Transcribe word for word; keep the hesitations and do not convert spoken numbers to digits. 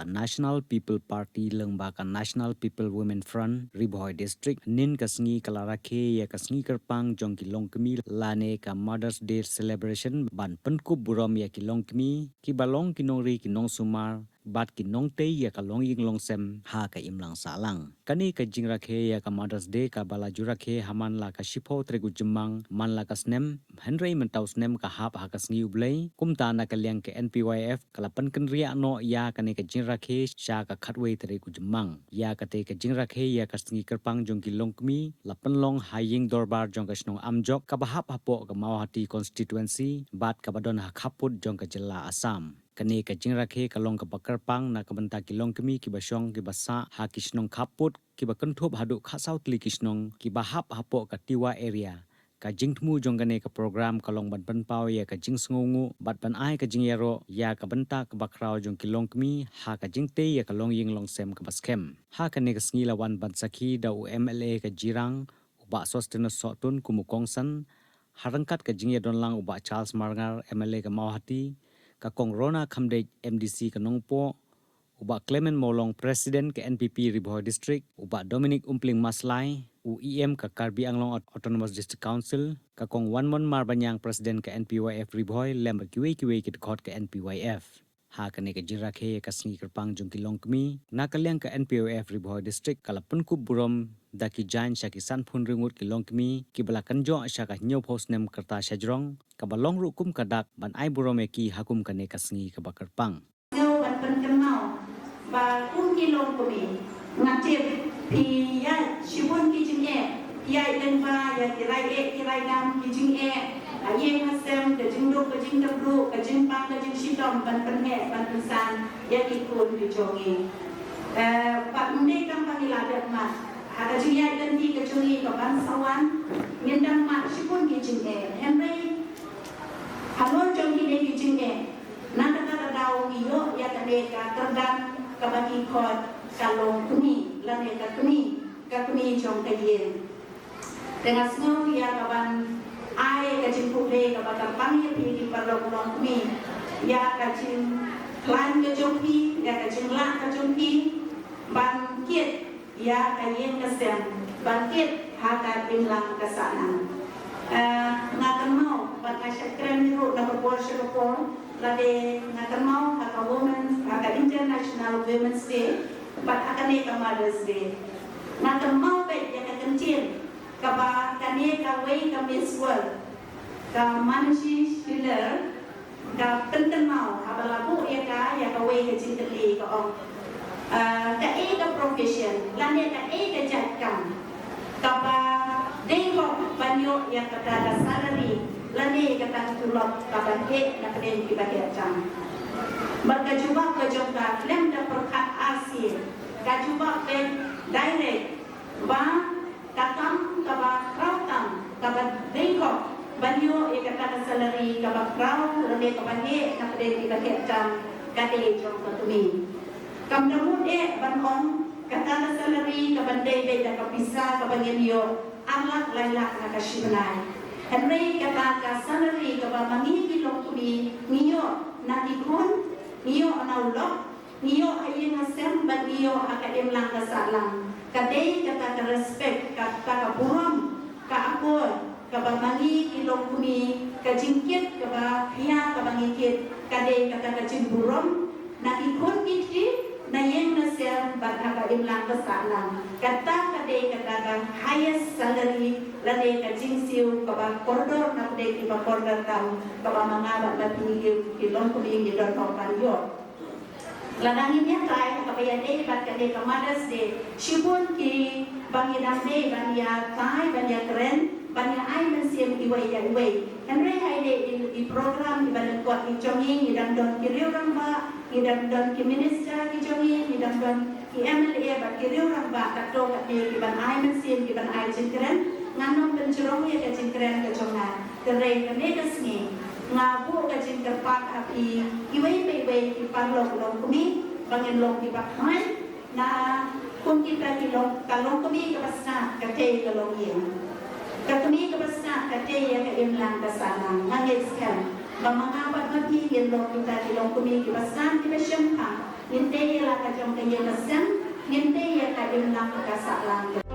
National People Party lyngba ka National People Women Front Ri Bhoi District, hynnin ka sngi ka la rakhe ïa ka sngi kyrpang jong ki longkmie lane ka Mother's Day Celebration ban pynkup burom ïa ki longkmie kiba long ki nongri ki nongsumar bad ki nongtei ïa ka longïing longsem ha ka imlang sahlang. Kane ka jingrakhe ïa ka Mother's Day kaba la ju rakhe ha man la ka shiphew tarik u Jymmang man la ka snem, hynrei mynta u snem ka hap ha ka sngi U Blei. Kumta na ka liang ka N P Y F ka la pynkynriah noh ïa kane ka jingrakhe sha ka khatwei tarik u Jymmang. Ïa kata ka jingrakhe ïa ka sngi kyrpang jong ki longkmie la pynlong ha ïing dorbar jong ka shnong Amjok kaba hap hapoh ka Mawhati constituency bad kaba don ha khappud jong ka jylla Assam. Kane ka jingrakhe ka long kaba kyrpang na ka bynta ki longkmie kiba shong kiba sah ha ki shnong khappud kiba kynthup haduh khatsaw tylli ki shnong kiba hap hapoh ka Tiwa area. Ka jingthmu jong kane ka program ka long ban pynpaw ïa ka jingsngewnguh bad ban ai ka jingïaroh ïa ka bynta kaba khraw jong ki longkmie ha ka jingtei ïa ka longïing longsem kaba skhem. Ha kane ka sngi la wan ban sakhi da u M L A ka Jirang, u Bah Sosthenes Sohtun kum u kongsan, ha ryngkat ka jingïadonlang u Bah Charles Marngar, M L A ka Mawhati, ka Kong Rona Khamdeit, M D C ka Nongpoh, u Bah Clement Mawlong, President ka N P P Ri Bhoi District, u Bah Dominic Umpling Maslai, u E M ka Karbi Anglong Aut- Autonomous District Council, ka Kong Wanmon Marbaniang, President ka N P Y F Ri Bhoi, lem bad kiwei kiwei ki dkhot ka N P Y F. Ha kane ka jingrakhe ïa ka sngi kyrpang jong ki longkmie, na ka liang ka N P Y F Ri Bhoi District ka la pynkup burom da ki jaiñ sha ki sanphew hynriew ngut ki longkmie kiba la kynjoh sha ka hynñiewphew snem ka rta shajrong, kaba long ruh kum ka dak ban ai burom ïa ki ha kum kane ka sngi kaba kyrpang. Sngewbha ban pynkynmaw ba kum ki longkmie, nga tip phi ïaid shibun ki jingeh, phi ïaid lyngba ïa ki rai eh ki rai dam, ki jingeh ha ïing ha sem, ka jingduk ka jingkyrduh, ka jingpang ka jingshitom ban pynheh ban pynsan ïa ki khun ki jong ngi. Eh, bad ym dei tang ba ngi la dep mad ha ka jingïaid lynti ka jong ngi ka ban sa wan, ngin dang mad shibun ki jingeh. Hynrei halor jong kine ki jingeh, na kata ka daw ngi ïoh ïa kane ka kyrdan kaba ngi khot ka longkmie lane ka kmie, ka kmie jong ka ïing. Te nga sngew ïa ka ban ai ka jingkhublei kaba kyrpang ïa phi ki paralok longkmie, ïa ka jingkhlaiñ ka jong phi, ïa ka jinglah ka jong phi ban kit ïa ka ïing ka sem, ban kit ha ka imlang ka sahlang. Eh, nga kynmaw bad nga shah kren ruh na ka por sha ka por, lada nga kynmaw ha ka Women's, ha ka International Women's Day bad ha kane ka Mother's Day. Nga kynmaw bad ïa ka kyntien kaba kane kawei ka Miss World, ka Manasvi Schiller, ka pynkynmaw haba la buh ïa ka, ïa kawei ka jingkylli, ka ong, ah, kaei ka profession lane kaei ka jait kam kaba dei hok ban ïoh ïa kata ka salary lane kata ka tulop kaba heh na pdeng kiba heh tam. Bad ka jubab ka jong ka khlem da pyrkhat arsien, ka jubab beit direct ba ka kam kaba khraw tam kaba dei hok ban ïoh ïa kata ka salary kaba khraw lane kaba heh na pdeng kiba heh tam ka dei jong ka kmie. Kam da mut eh ban ong kata ka salary kaba dei beit da ka pisa kaba ngin ïoh ar lak lai lak na ka shi bnai. Hynrei kata ka salary kaba ma ngi ki longkmie ngi ïoh na ki khun, ngi ïoh na u lok, ngi ïoh ha ïing ha sem bad ngi ïoh ha ka imlang ka sahlang, ka dei kata ka respect, kata ka burom, ka akor kaba ma ngi ki longkmie, ka jingkit kaba khia kaba ngi kit, ka dei kata ka jingburom na ki khun ki kti, na ïing na sem bad ha ka imlang ka sahlang. Kata ka dei kata ka highest salary lane ka jingsiew kaba kordor na pdeng kiba kordor tam kaba ma nga bad ma phi ki longkmie ngi dohnud ban ïoh. Lada ngin ïa tai ha kaba ïadei bad kane ka Mother's Day, shibun kiba ngi dang dei ban ïa tai, ban ïa kren, ban ïa ai mynsiem iwei ïa iwei. Hynrei ha ine i, i program iba lyngkot i jong ngi, ngi dang don ki riew rangbah, ngi dang don ki minister ki jong ngi, ngi dang don ki M L A bad ki riew rangbah katto katne kiban ai mynsiem, kiban ai jingkren. Ngan ym pynjrong ïa ka jingkren ka jong nga. Hynrei kane ka sngi nga buh ka jingkyrpad ha phi iwei pa iwei ki paralok longkmie ba ngin long kiba khlaiñ, na kum kita ki long, ka longkmie kaba sah ka tei ka longïing. Ka kmie kaba sah ka tei ïa ka imlang ka sahlang. Nga ngeit skhem Ba ma nga bad ma phi ngin long kita ki longkmie kiba san kiba shemphang. Ngin tei ïa la ka jong ka ïing ka sem, ngin tei ïa ka imlang ka sahlang ka